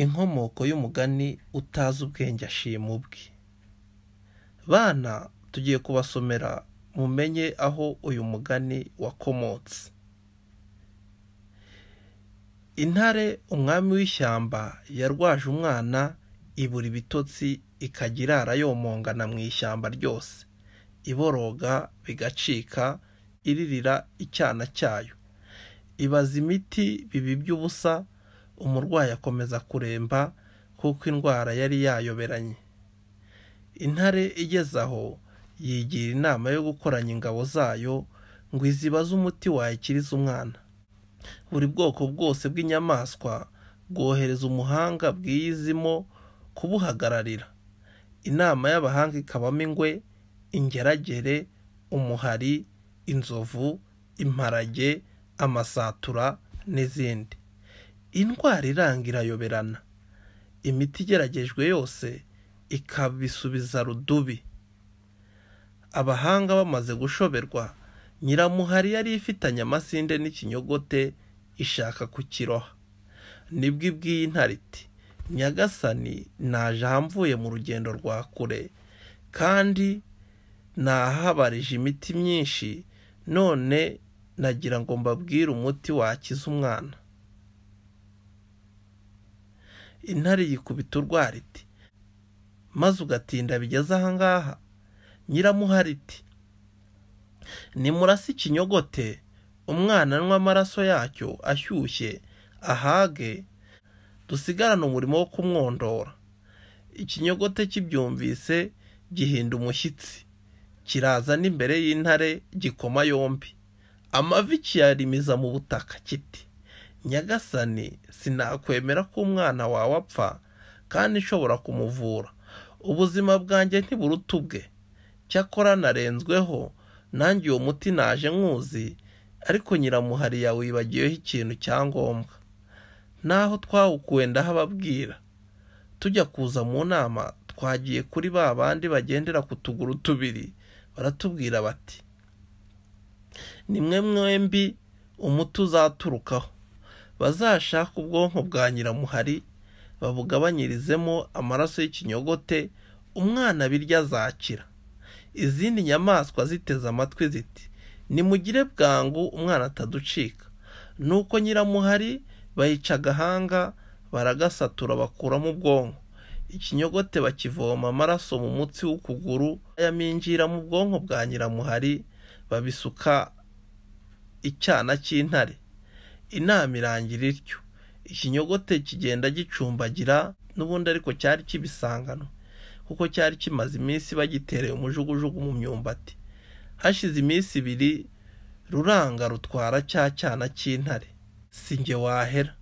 Inkomoko y'umugani utazi ubwenge ashima ubwe. Bana, tugiye kubasomera mumenye aho uyu mugani wakomotse. Intare umwami w'ishyamba yarwaje umwana ibura ibitotsi ikajya irara yomongana mu ishyamba ryose, iboroga bigacika, iririra icyana cyayo. Ibaza imiti biba iby'ubusa, umurwayi akomeza kuremba kuko indwara yari yayoberanye. Intare igeze aho yigira inama yo gukoranya ingabo zayo ngo izibaze umuti wayikiriza umwana. Buri bwoko bwose bw'inyamaswa bwohereza umuhanga bwiyizimo kubuhagararira. Inama y'abahanga ikabamo ingwe, ingeragere, umuhari, inzovu, imparage, amasatura n'izindi. Indwara iranga irayoberana. Imiti igeragejwe yose ikabisubiza rudubi. Abahanga bamaze gushoberwa, Nyiramuhari yari ifitanye amasinde n'ikinyogote ishaka kukiroha. Nibwo ibwiye intare iti: "Nyagasani, naje aha mvuye mu rugendo rwa kure, kandi nahabarije imiti myinshi, none nagira ngo mbabwire umuti wakiza umwana." Intare yikubita urwara iti: "Maze ugatinda bigeze aha ngaha?" Nyiramuhari iti: "Nimurase ikinyogote, umwana anywe amaraso yacyo ashyushye ahage, dusigarane umurimo wo kumwondora." Ikinyogote kibyumvise gihinda umushyitsi, kiraza n'imbere y'intare gikoma yombi, amavi kiyarimiza mu butaka kiti: "Nyagasani, sinakwemera ko umwana wawe apfa, kandi nshobora kumuvura. Ubuzima bwanjye ntiburuta ubwe. Cyakora narenzweho, nanjye uwo muti naje nkuzi, ariko Nyiramuhari yawibagiweho ikintu cya ngombwa. Naho twawukuwe ndahababwira. Tujya kuza mu nama twagiye kuri ba bandi bagendera ku tuguru tubiri, baratubwira bati: nimwe mwembi umuti uzaturukaho. Bazashake ubwonko bwa Nyiramuhari babugabanyirizemo amaraso y'ikinyogote, umwana birya azakira." Izindi nyamaswa ziteze amatwi ziti: "Nimugire bwangu umwana ataducika." Nuko Nyiramuhari bayica agahanga, baragasatura bakuramo ubwonko. Ikinyogote bakivoma amaraso mu mutsi w'ukuguru, bayaminjira mu bwonko bwa Nyiramuhari, babisuka icyana cy'intare. Inama irangira ityo. Ikinyogote kigenda gicumbagira, n'ubundi ariko cyari kibisanganwe, kuko cyari kimaze iminsi bagitereye umujugujugu mu myumbati. Hashize iminsi ibiri, ruranga rutwara cya cyana cy'intare. Si njye wahera.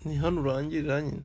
Ni hano urangirira nyine.